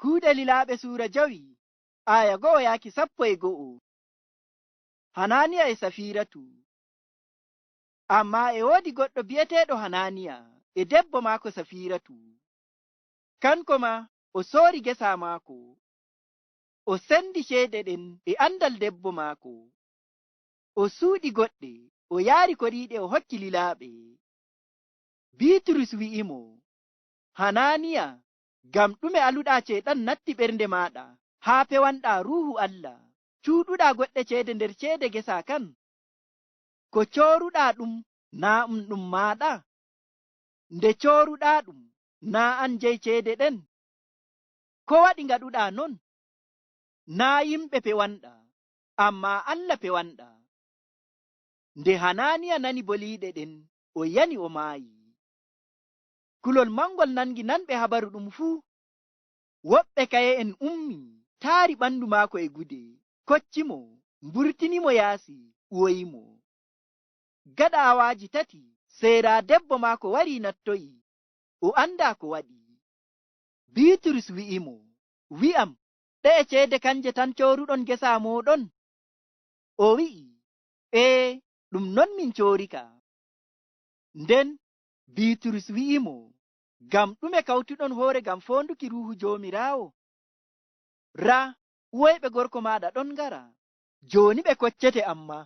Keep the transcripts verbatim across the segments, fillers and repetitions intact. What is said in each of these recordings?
Kuuɗe Lilaaɓe suura jowi, aaya go'o yaaki sappo e go'o. Hanaaniya e Safiiratu. Ammaa e woodi goɗɗo bi'eteeɗo Hanaaniya e debbo maako Safiiratu. Kanko maa o soori gesaa maako. O sendi ceede ɗen e andal debbo maako. O suuɗi goɗɗe, o yaari koriiɗe o hokki lilaaɓe. Biiturus wi'imo, Hanaaniya, ngam ɗume aluɗaa Ceyɗan natti ɓernde maaɗa, haa pewanɗaa Ruuhu Allah, cuuɗuɗaa goɗɗe ceede nder ceede gesaa kan? Ko cooruɗaa ɗum, naa um ɗum maaɗa? Nde cooruɗaa ɗum, naa an jeyi ceede ɗen? Ko waɗi ngaɗuɗaa non? Naa yimɓe pewanɗaa, ammaa Allah pewanɗaa. Nde Hanaaniya nani boliiɗe ɗen, o yani o maayi. Kulol mangol nangi nanɓe habaru ɗum fuu. Woɓɓe kaye'en ummi, taari ɓandu maako e gude, koccimo, mburtinimo yaasi, uwoyimo. Gaɗa awaaji tati, sera debbo maako wari nattoyi, o andaa ko waɗi. Biiturus wi'imo, Wi'am, ɗe'e ceede kanje tan cooruɗon gesaa mooɗon? O wi'i, Ee, ɗum non min coorika. Nden Biiturus wi'imo, Ngam ɗume kawtuɗon hoore ngam foonduki Ruuhu Joomiraawo? Raa, uwoyɓe gorko maaɗa ɗon ngara. Jooni ɓe koccete ammaa.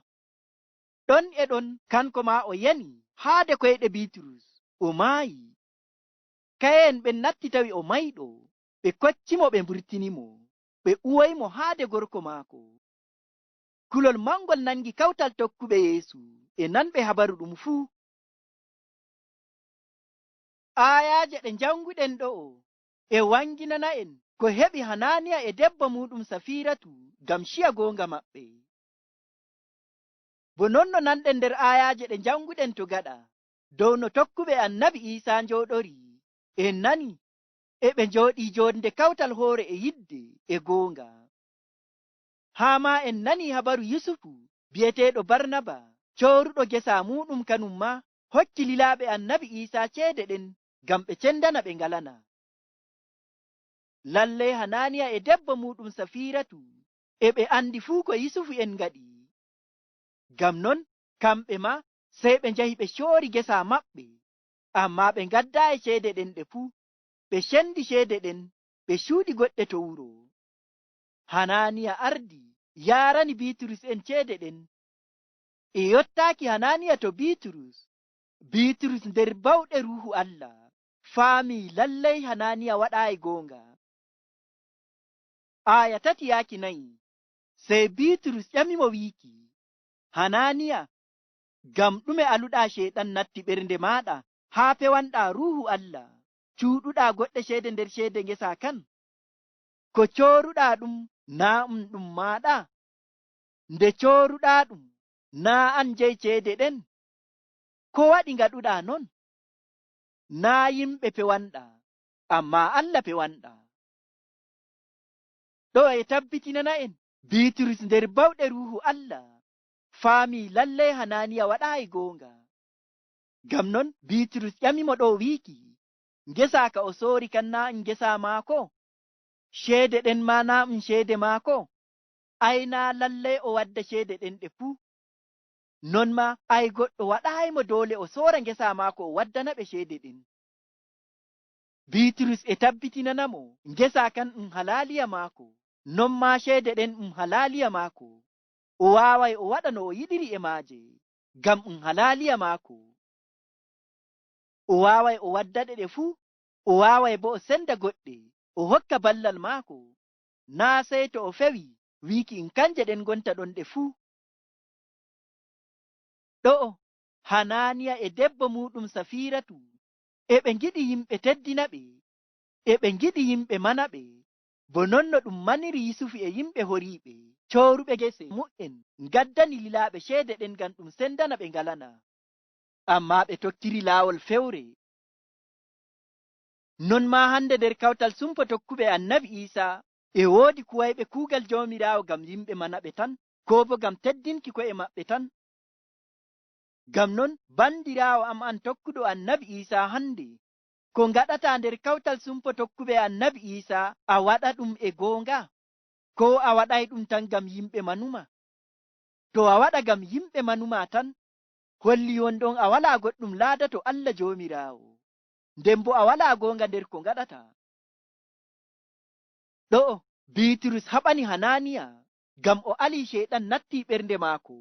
Ɗon e ɗon kanko maa o yani haade koyɗe Biiturus, o maayi. Kaye'en ɓen natti tawi o mayɗo, ɓe koccimo ɓe mburtinimo, ɓe uwoyimo haade gorko maako. Kulol mangol nangi kawtal tokkuɓe Yeesu e nanɓe habaru ɗum fuu. Aayaaje ɗe njannguɗen ɗo'o e wannginana'en ko heɓi Hanaaniya e debbo muuɗum Safiiratu ngam ciya goonga maɓɓe. Bo non no nanɗen nder aayaaje ɗe njannguɗen to gaɗa, dow no tokkuɓe Annabi Iisaa njooɗori, en nani e ɓe njooɗii joonde kawtal hoore e yidde e goonga. Haa maa en nanii habaru Yusufu bi'eteeɗo Barnaba, cooruɗo gesaa muuɗum kanum maa, hokki lilaaɓe Annabi Iisaa ceede ɗen ngam ɓe cendana ɓe ngalana. Lalley Hanaaniya e debbo muuɗum Safiiratu e ɓe anndi fuu ko Yusufu'en ngaɗi. Ngam non, kamɓe maa sey ɓe njahi ɓe coori gesaa maɓɓe, ammaa ɓe ngaddaayi ceede ɗen ɗe fuu. Ɓe cendi ceede ɗen, ɓe cuuɗi goɗɗe to wuro. Hanaaniya ardi, yaarani Biiturus'en ceede ɗen. E yottaaki Hanaaniya to Biiturus, Biiturus nder bawɗe Ruuhu Allah faami lalley Hanaaniya waɗaayi goonga. Aaya tati yaaki nayi, sey Biiturus ƴamimo wiiki, Hanaaniya, ngam ɗume aluɗaa Ceyɗan natti ɓernde maaɗa haa pewanɗaa Ruuhu Allah, cuuɗuɗaa goɗɗe ceede nder ceede ngesa kan? Ko cooruɗaa ɗum, naa um ɗum maaɗa? Nde cooruɗaa ɗum, naa an jeyi ceede ɗen? Ko waɗi ngaɗuɗaa non? Naa yimɓe pewanɗaa, ammaa Allah pewanɗaa. Ɗo e tabbitinana en, Biiturus nder bawɗe Ruuhu Allah faami lalley Hanaaniya waɗaayi goonga. Ngam non, Biiturus ƴamimo ɗo wiiki, ngesa ka o soori kan naa um ngesa maako? Ceede ɗen maa naa um ceede maako? Ay naa lalley o wadda ceede ɗen ɗe fuu. Non maa, ay goɗɗo waɗaayimo doole o soora ngesa maako o waddana ɓe ceede ɗen. Biiturus e tabbitinanamo ngesa kan um halaaliya maako, non maa ceede ɗen um halaaliya maako. O waaway o waɗa no o yiɗiri e maaje, ngam um halaaliya maako. O waaway o wadda ɗe ɗe fuu, o waaway boo o senda goɗɗe, o hokka ballal maako. Naa sey to o fewi wiiki in kanje ɗen ngonta ɗon ɗe fuu. Ɗo'o, Hanaaniya e debbo muuɗum Safiiratu, e ɓe ngiɗi yimɓe teddina ɓe, e ɓe ngiɗi yimɓe mana ɓe, bo non no ɗum maniri Yusufu e yimɓe horiiɓe, cooruɓe gese mu'en, ngaddani lilaaɓe ceede ɗen ngam ɗum sendana ɓe ngalana. Ammaa ɓe tokkiri laawol fewre. Non maa hande nder kawtal sumpo tokkuɓe Annabi Iisaa, e woodi kuwayɓe kuugal Joomiraawo ngam yimɓe mana ɓe tan, koo boo ngam teddinki ko'e maɓɓe tan. Ngam non, bandiraawo am an tokkuɗo Annabi Iisaa hande, ko ngaɗataa nder kawtal sumpo tokkuɓe Annabi Iisaa, a waɗa ɗum e goonga? Koo a waɗaay ɗum tan ngam yimɓe manuma? To a waɗa ngam yimɓe manumaa tan, holli wonɗon a walaa goɗɗum laada to Allah Joomiraawo, nden boo a walaa goonga nder ko ngaɗataa. Ɗo'o, Biiturus haɓani Hanaaniya, ngam o alii Ceyɗan nattii ɓernde maako,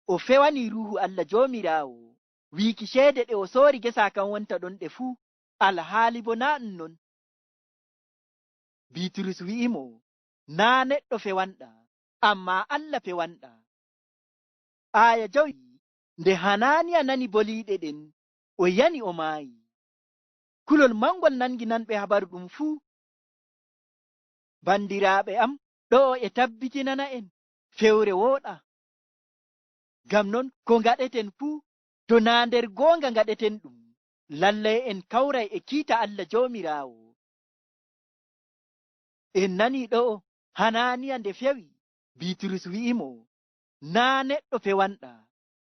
o fewanii Ruuhu Allah Joomiraawo, wiiki ceede ɗe o soori gesaa kan wonta ɗon ɗe fuu, alhaali boo naa ɗum non. Biiturus wi'i mo, "Naa neɗɗo fewanɗa, ammaa Allah pewanɗa." Aaya jowi, nde Hanaaniya nani boliiɗe ɗen, o yani o maayi. Kulol mangol nangi nanɓe habaru ɗum fuu. Bandiraaɓe am, ɗo'o e tabbitinana en fewre wooɗa. Ngam non, ko ngaɗeten fuu, to naa nder goonga ngaɗeten ɗum, lallay en kawray e kiita Allah Joomiraawo. En nanii ɗo'o, Hanaaniya nde fewi, Biiturus wi'i mo, "Naa neɗɗo pewanɗa,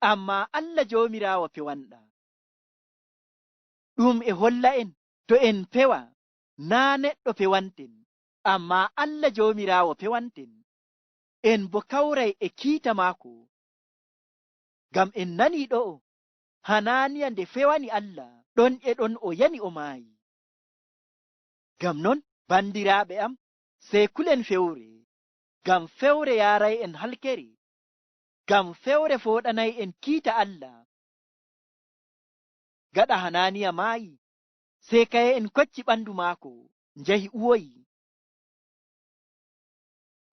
ammaa Allah Joomiraawo pewanɗa." Ɗum e holla en, to en pewa, naa neɗɗo pewanten, ammaa Allah Joomiraawo pewanten. En boo kawray e kiita maako. Ngam en nanii ɗo'o, Hanaaniya nde fewani Allah, ɗon e ɗon o yani o maayi. Ngam non, bandiraaɓe am, sey kulen fewre, ngam fewre yaaray en halkere, ngam fewre fooɗanay en kiita Allah. Gaɗa Hanaaniya maayi, sey kaye'en kocci ɓandu maako, njahi uwoyi.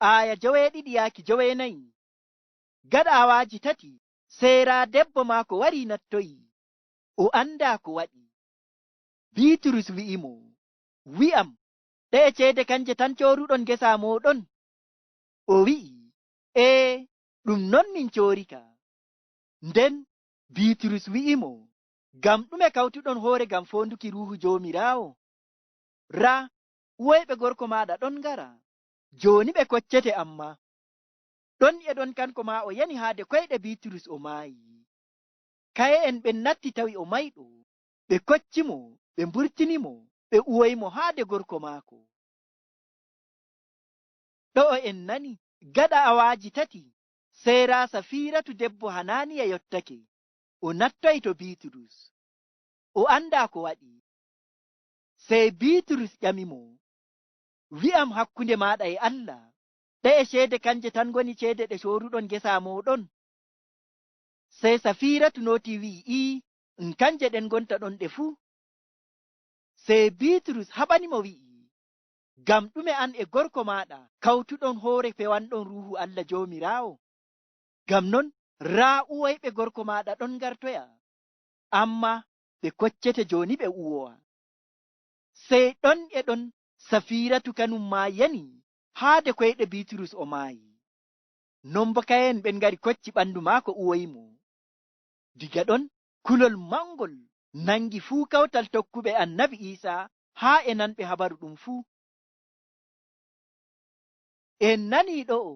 Aaya joweeɗiɗi yaaki joweenayi. Gaɗa awaaji tati, sey raa debbo maako wari nattoyi. O andaa ko waɗi. Biiturus wi'i mo, "Wi'am, ɗe'e ceede kanje tan cooruɗon ngesa mooɗon?" O wi'i, "Ee, ɗum non min coorika." Nden Biiturus wi'i mo, "Ngam ɗume kawtuɗon hoore ngam foonduki Ruuhu Joomiraawo? Raa, uwoyɓe gorko maaɗa ɗon ngara. Jooni ɓe koccete, ammaa." Ɗon e ɗon kanko maa o yani haade koyɗe Biiturus, o maayi. Kaye'en ɓen natti tawi o mayɗo. Ɓe kocci mo, ɓe mburtini mo, ɓe uwoyi mo haade gorko maako. Ɗo'o en nani, gaɗa awaaji tati, sey raa Safiiratu debbo Hanaaniya yottake, o nattoyi to Biiturus. O andaa ko waɗi. Sey Biiturus ƴami mo, "Wi'am hakkunde maaɗa e Allah, ɗe'e ceede kanje tan ngoni ceede ɗe cooruɗon ngesa mooɗon?" Sey Safiiratu nootii wi'i, "Ii, ɗum kanje ɗen ngonta ɗon ɗe fuu." Sey Biiturus haɓani mo wi'i, "Ngam ɗume an e gorko maaɗa kawtuɗon hoore pewanɗon Ruuhu Allah Joomiraawo? Ngam non, raa uwoyɓe gorko maaɗa ɗon ngartoya, ammaa ɓe koccete jooni ɓe uwowa." Sey ɗon e ɗon Safiiratu kanum maa yani haade koyɗe Biiturus, o maayi. Non boo kaye'en ɓen ngari kocci ɓandu maako uwoyi mo. Diga ɗon, kulol mangol nangi fuu kawtal tokkuɓe Annabi Iisaa haa e nanɓe habaru ɗum fuu. En nanii ɗo'o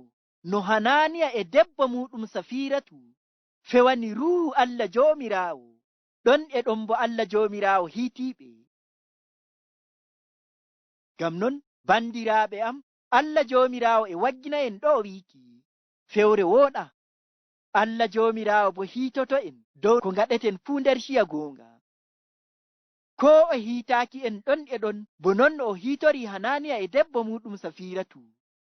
no Hanaaniya e debbo muuɗum Safiiratu fewani Ruuhu Allah Joomiraawo, ɗon e ɗon boo Allah Joomiraawo hiitiiɓe. Ngam non, bandiraaɓe am, Allah Joomiraawo e waggina en ɗo'o wiiki, fewre wooɗa. Allah Joomiraawo boo hiitoto en dow ko ngaɗeten fuu nder ciya goonga. Koo o hiitaaki en ɗon e ɗon, bo non no o hiitori Hanaaniya e debbo muuɗum Safiiratu,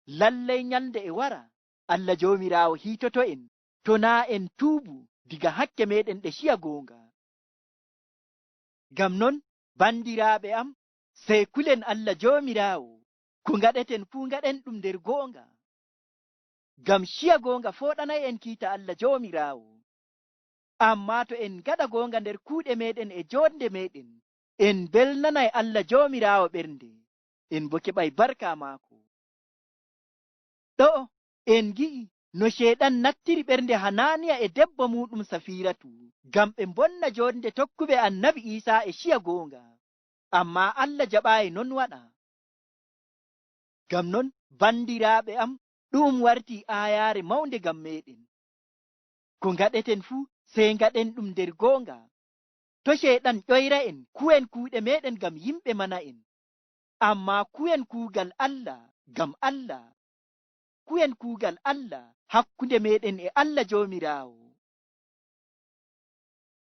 lallay nyalnde e wara, Allah Joomiraawo hiitoto en, to naa en tuubu diga hakke meeɗen ɗe ciya goonga. Ngam non, bandiraaɓe am, sey kulen Allah Joomiraawo, ko ngaɗeten fuu ngaɗen ɗum nder goonga. Ngam ciya goonga fooɗanay en kiita Allah Joomiraawo. Ammaa to en ngaɗa goonga nder kuuɗe meeɗen e joonde meeɗen, en mbelnanay Allah Joomiraawo ɓernde, en boo keɓay barka maako. Ɗo'o en ngi'i no Ceyɗan nattiri ɓernde Hanaaniya e debbo muuɗum Safiiratu, ngam ɓe mbonna joonde tokkuɓe Annabi Iisaa e ciya goonga. Ammaa Allah jaɓaayi non waɗa. Ngam non, bandiraaɓe am, ɗu'um wartii aayaare mawnde ngam meeɗen. Ko ngaɗeten fuu, sey ngaɗen ɗum nder goonga. to' Ceyɗan ƴoyra en, kuwen kuuɗe meeɗen ngam yimɓe mana en. Ammaa kuwen kuugal Allah ngam Allah. Kuwen kuugal Allah hakkunde meeɗen e Allah Joomiraawo.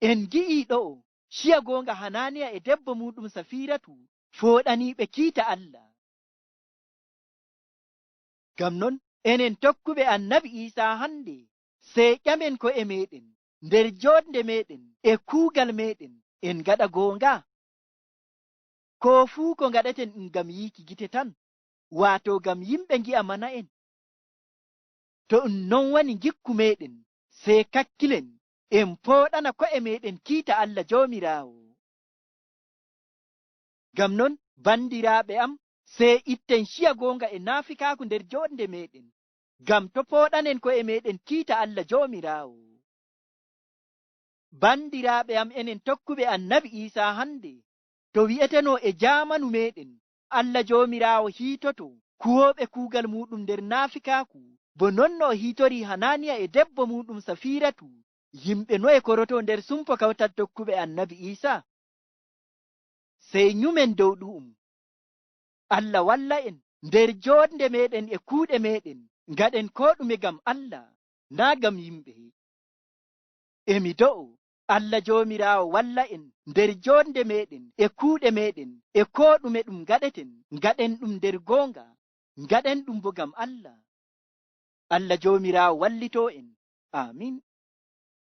En ngi'ii ɗo'o ciya goonga Hanaaniya e debbo muuɗum Safiiratu fooɗaniiɓe kiita Allah. Ngam non, enen tokkuɓe Annabi Iisaa hannde, sey ƴamen ko'e meeɗen nder jooɗnde meeɗen e kuugal meeɗen, en ngaɗa goonga? Koo fuu ko ngaɗeten ɗum ngam yiiki gite tan, waato ngam yimɓe ngi'a mana en? To ɗum non woni ngikku meeɗen, sey kakkilen, en pooɗana ko'e meeɗen kiita Allah Joomiraawo. Ngam non, bandiraaɓe am, sey itten ciya goonga e naafikaaku nder jooɗnde meeɗen, ngam to' pooɗanen ko'e meeɗen kiita Allah Joomiraawo. Bandiraaɓe am, enen tokkuɓe Annabi Iisaa hannde, to wi'etenoo e jaamanu meeɗen, Allah Joomiraawo hiitoto kuwooɓe kuugal muuɗum nder naafikaaku, bo non no o hiitorii Hanaaniya e debbo muuɗum Safiiratu, yimɓe noye korotoo nder sumpo kawtal tokkuɓe Annabi Iisaa? Sey nyumen dow ɗu'um. Allah walla en nder jooɗnde meeɗen e kuuɗe meeɗen, ngaɗen koo ɗume ngam Allah, naa ngam yimɓe. E mi do'o, Allah Joomiraawo walla en nder jooɗnde meeɗen e kuuɗe meeɗen e koo ɗume ɗum ngaɗeten, ngaɗen ɗum nder goonga, ngaɗen ɗum bo ngam Allah. Allah Joomiraawo wallitoo en. Aamin.